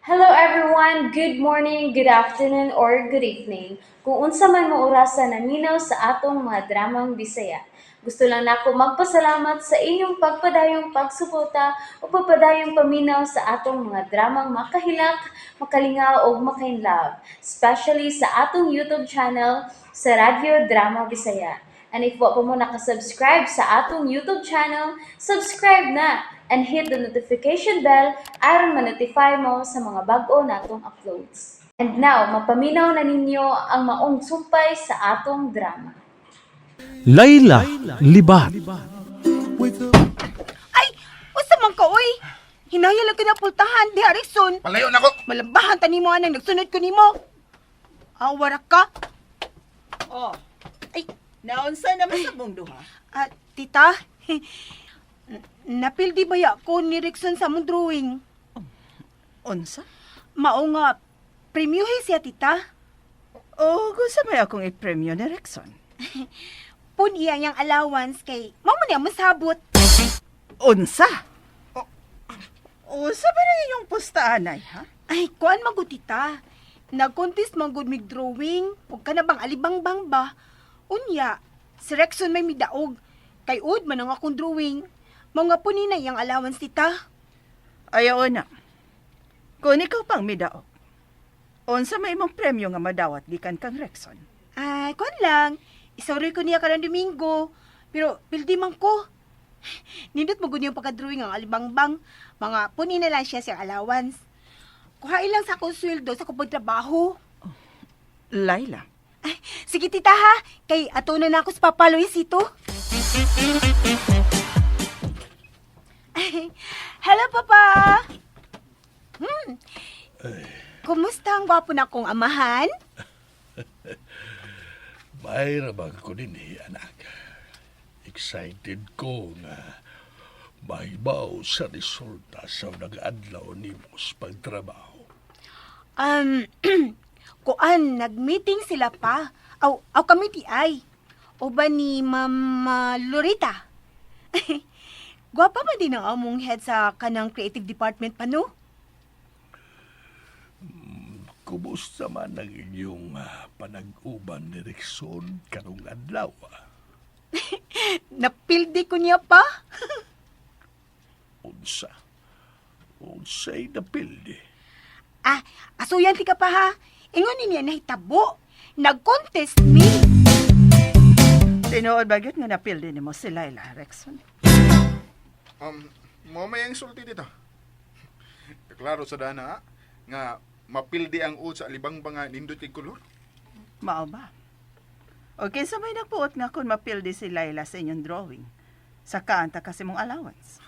Hello everyone! Good morning, good afternoon, or good evening. Kung unsa man mo orasa naminaw sa atong mga dramang Bisaya. Gusto lang nako magpasalamat sa inyong pagpadayong pagsuporta o pagpadayong paminaw sa atong mga dramang makahilak, makalingaw ug makainlove, especially sa atong YouTube channel sa Radyo Drama Bisaya. And if wa pa mo nakasubscribe sa atong YouTube channel, subscribe na and hit the notification bell aron ma-notify mo sa mga bag-o natong uploads. And now, mapaminaw na ninyo ang maong sumpay sa atong drama. Layla Libat. Ay, unsa man ka oy? Hinaya lang ka na pultahan, di Harrison. Palayo na ko. Malambahan ta nimo anang nagsunod ko nimo. Awara ka. Oh, Ay, naunsa naman sa mong duha? ah, tita. Napildi ba ya ko ni Rickson sa mong drawing? Unsa? Mao nga, premyuhi siya, tita. Oh, gusto may akong ipremyo ni Rexon. Pun iya yang allowance kay mao man niya masabot. Unsa? O, unsa ba na inyong pustaanay, ha? Ay, kuan man gud, tita. Nag-contest man gud mig drawing. Ug ka na bang alibangbang ba? Unya, si Rexon may midaog. Kay ud man ang akong drawing. Mao nga po ni na iyang allowance, tita. Ayaw na. Kung ikaw pang midaog, unsa may imong premyo nga madawat gikan kang Rexon? Ay, kuan lang. Istorya ko niya karang Domingo. Pero pildi man ko. Nindot mo gud yung pagka-drawing ang alibangbang. Mga puni na lang siya siyang allowance. Kuhain lang sa akong sweldo sa akong pagtrabaho. Laila, Ay, sige tita ha, kay ato na na ako sa Papa Luisito. Ay, hello, Papa! Kumusta ang gwapo na kong amahan? May rabang ko din eh, anak. Excited ko nga mahibaw sa resulta sa nag-adlaw nimo sa pagtrabaho. Kuan, nag-meeting sila pa. Aw, aw kami ti ay. O ba ni Mama Lorita? Gwapa man din ang among head sa kanang creative department pa, no? Kumusta man ang inyong panag-uban ni Rickson karong adlaw? Ah? Napildi ko niya pa. Unsa? Unsay napildi? Ah, asuyan ti ka pa ha. Ingon ni niya nahitabo. Nag-contest me. Tinuod ba gyud nga napildi nimo si Laila, Rexon? Mo may ang sulti dito. Klaro sa dana nga mapildi ang ud sa alibang nga nindot kay kolor. Mao ba? O kinsa may nagpuot nga kung mapildi si Laila sa inyong drawing? Sa kaanta kasi mong allowance.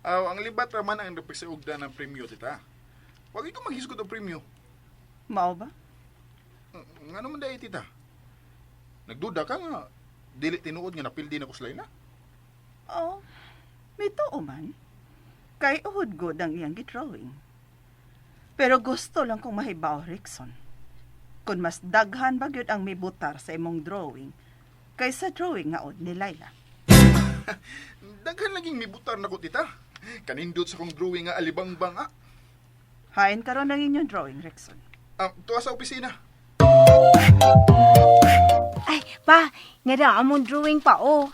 Aw, ang libat ra man ang napagsaugda ng premyo, tita. Wag ikaw maghisgot og premyo. Mao ba? Ngano man dai, tita? Nagduda ka nga dili tinuod nga napildi na ko sa Laila. Oo. May tuo man. Kay uhod good ang iyang gidrawing. Pero gusto lang kong mahibaw, Rickson. Kung mas daghan ba gyud ang mibutar sa imong drawing kaysa drawing nga od ni Laila. Daghan laging mibutar nako, tita. Kanindot sa kong drawing nga alibangbang ah. Hain karon ang inyong drawing, Rickson. Ah, tuwa sa opisina. Ay, pa, nara among drawing pa, oh.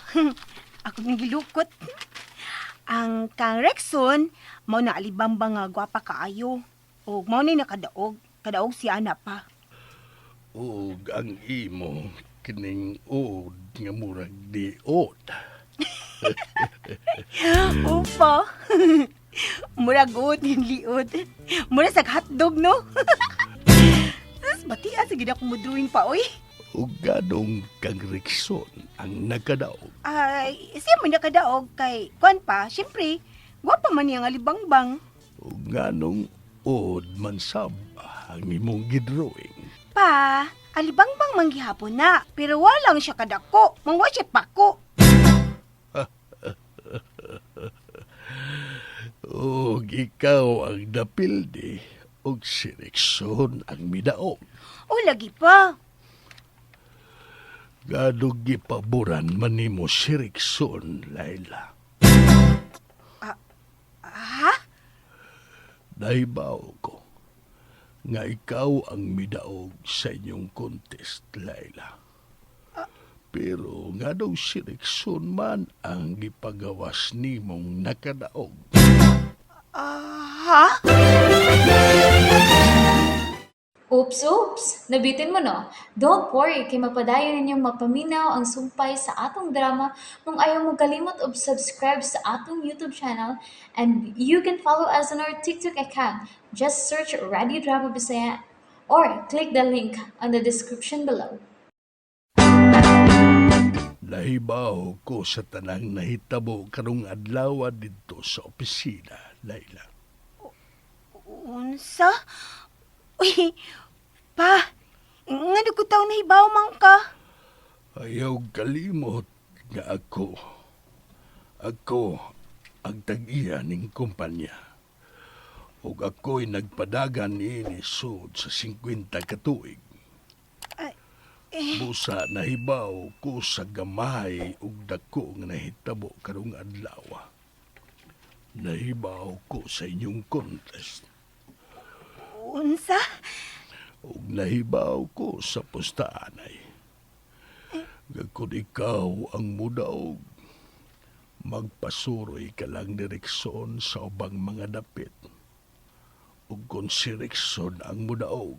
Ako nang gilukot. Ang kang Rexon, mao na alibamba nga gwapa kaayo. O mao ni nakadaog, kadaog si ana pa. Ug ang imo kining ud nga murag di od. Opo. Murag ud yung liod. Mura sa hotdog, no? Sus, batia, sige na akong mo-drawing pa, oy. Ug ganong kang Rickson ang nagkadaog. Ay, siya man nakadaog kay kuan pa, syempre, gwapa man niya nga alibangbang. Ug nganong ud man sab ang imong gidrawing. Pa, alibangbang man gihapon na, pero walang siya kadako, mangwa siya pako. Ug ikaw ang napildi ug si Rickson ang midaog. O lagi pa. Nganong gipaboran man nimo si Rickson, Laila? Ha? Nahibaw ko. Nga ikaw ang midaog sa inyong contest, Laila. Pero nga daw si Rickson man ang gipagawas nimong nakadaog. Ah, ha? Oops, oops! Nabitin mo no? Don't worry, kay mapadayon ninyong mapaminaw ang sumpay sa atong drama kung ayaw mo kalimot og subscribe sa atong YouTube channel, and you can follow us on our TikTok account. Just search Radio Drama Bisaya or click the link on the description below. Nahibaw ko sa tanang nahitabo karong adlaw didto sa opisina, Laila. Unsa? Uy, pa, ngano ko taw nahibaw man ka? Ayaw kalimot nga ako. Ako ang tag-iya ning kumpanya. Ug ako'y nagpadagan niini sud sa 50 ka tuig. Ay, eh. Busa nahibaw ko sa gamay ug dako nga nahitabo karong adlaw. Nahibaw ko sa inyong contest Unsa? ug nahibaw ko sa pustaanay. Nga kung ikaw ang mudaog, magpasuroy ka lang ni Rickson sa ubang mga dapit. Ug kung si Rickson ang mudaog,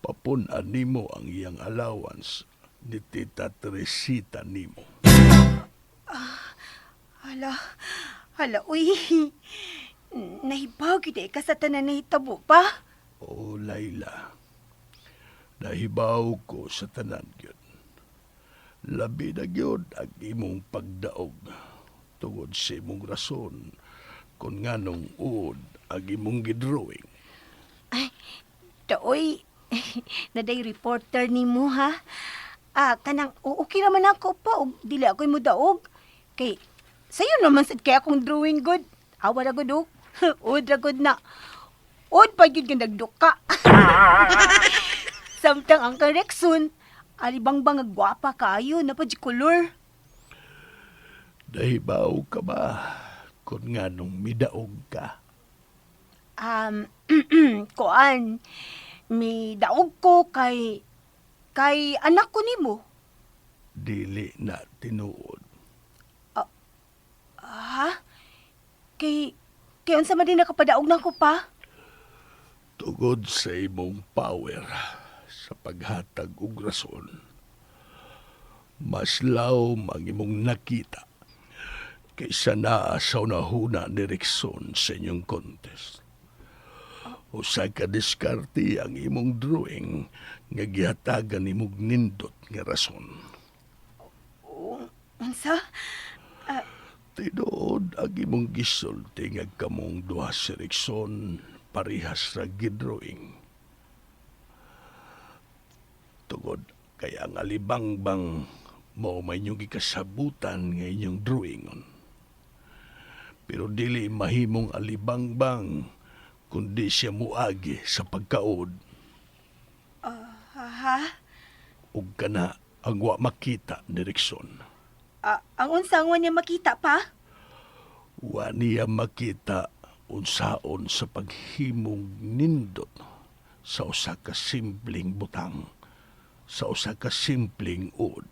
papun-an nimo ang iyang allowance ni Tita Teresita nimo. Hala, hala, uy. Nahibaw gyud ka sa tanan nahitabo pa. O Laila, nahibaw ko sa tanan gyud. Labi na gyud ang imong pagdaog tungod sa imong rason kung nganong uod ang imong gidrawing. Ay, taoy, naday reporter nimo ha. Ah, kanang okay naman ako pa og dili ako'y mudaog. Kay sayo naman sad kay akong drawing good. Awa ra gud og. Ud ra gud na. Ud pa gyud nga nagduka. Samtang ang correction, alibang bang gwapa kaayo na pa di color. Nahibaw ka ba kung nganong midaog ka? Kuan, mi daog ko kay anak ko nimo. Dili na tinuod. Ha? Kay unsa man din nakapadaog nako pa? Tungod sa imong power sa paghatag og rason, mas lawom ang imong nakita kaysa naa sa unahuna ni Rickson sa inyong contest. Usa ka diskarte ang imong drawing nga gihatagan nimog nindot nga rason. Unsa? Tinuod ang imong gisulti nga kamong duha si Rickson parihas ra gidrawing. Tungod kay ang alibangbang mao may inyong gikasabutan nga inyong drawingon. Pero dili mahimong alibangbang kundi siya muagi sa pagkaod Ha? ug kana ang wa makita ni Rickson. Ah, ang unsa ang wa niya makita pa? Wa niya makita unsaon sa paghimong nindot sa usa ka simpleng butang, sa usa ka simpleng uod.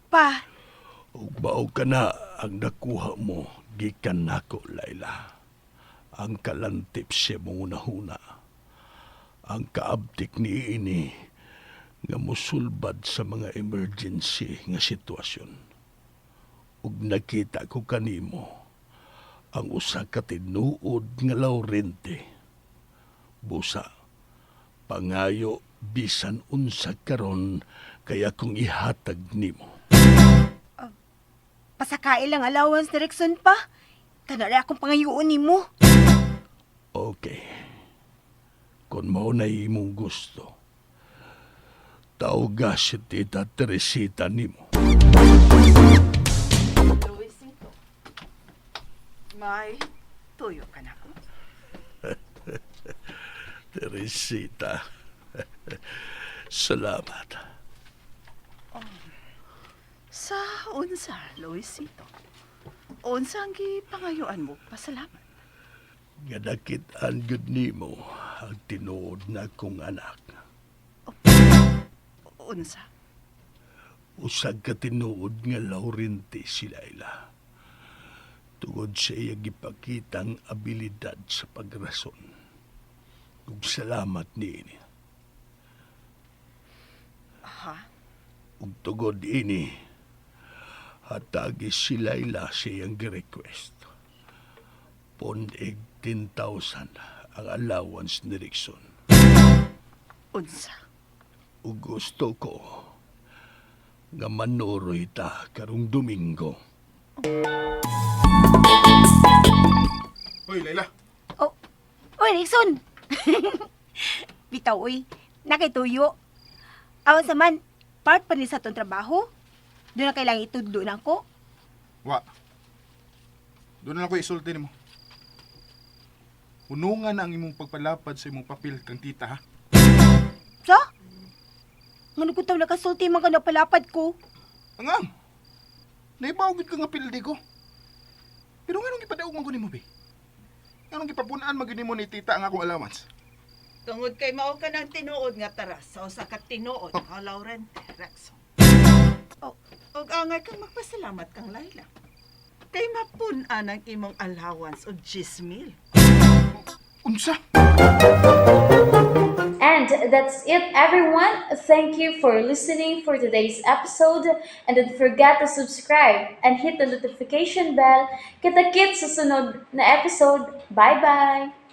Pa, Ug mao kana ang nakuha mo gikan nako, Laila. Ang kalantip sa imong hunahuna. Ang kaabtik niini nga musulbad sa mga emergency nga sitwasyon. Ug nakita ko kanimo ang usa ka tinuod nga Laurente. Busa, pangayo bisan unsa karon kay akong ihatag nimo. Pasakail lang allowance ni Rickson pa. Kanari akong pangayuon nimo. Okay. Kung mao na imong gusto, tawga si Tita Teresita nimo. Luisito, may tuyo ka na ko. Teresita, salamat. Sa unsa, Luisito? Unsa ang gipangayuan mo? Pasalamat. Nga nakit-an gud nimo ang tinuod na kong anak. Unsa? Usag ka tinuod nga Laurente si Laila. Tungod sa iya gipakitang abilidad sa pagrason. Ug salamat niini. Ha? Ug tungod ini, hatagi si Laila sa iyang request. Pun-ig 10,000 ang allowance ni Rickson. Unsa? Ug gusto ko nga manuroy ta karong Domingo. Hoy, Laila. Oh, oy, Rickson! Bitaw, uy. Nakituyo. Awan sa man, part pa ni sa atong trabaho. Doon na kailangan itudlo na ako. Wa. Doon na lang ko isulti nimo. Hunungan na ang imong pagpalapad sa imong papel kang tita, ha? Sa? Ngano ko taw nakasulti man ka na palapad ko. Angam! Naibaw gid ka nga pildi ko. Pero nganong gipadaog man ko nimo, be? Nganong gipapunan man gyud nimo ni tita ang akong allowance? Tungod kay mao ka ng tinuod nga taras sa usa ka tinuod nga Laurente, Rexon. Oh. Og angay kang magpasalamat kang Laila. Kay mapun-an ang imong allowance og 10,000. Unsa? And that's it, everyone. Thank you for listening for today's episode. And don't forget to subscribe and hit the notification bell. Kita-kits sa sunod na episode. Bye-bye!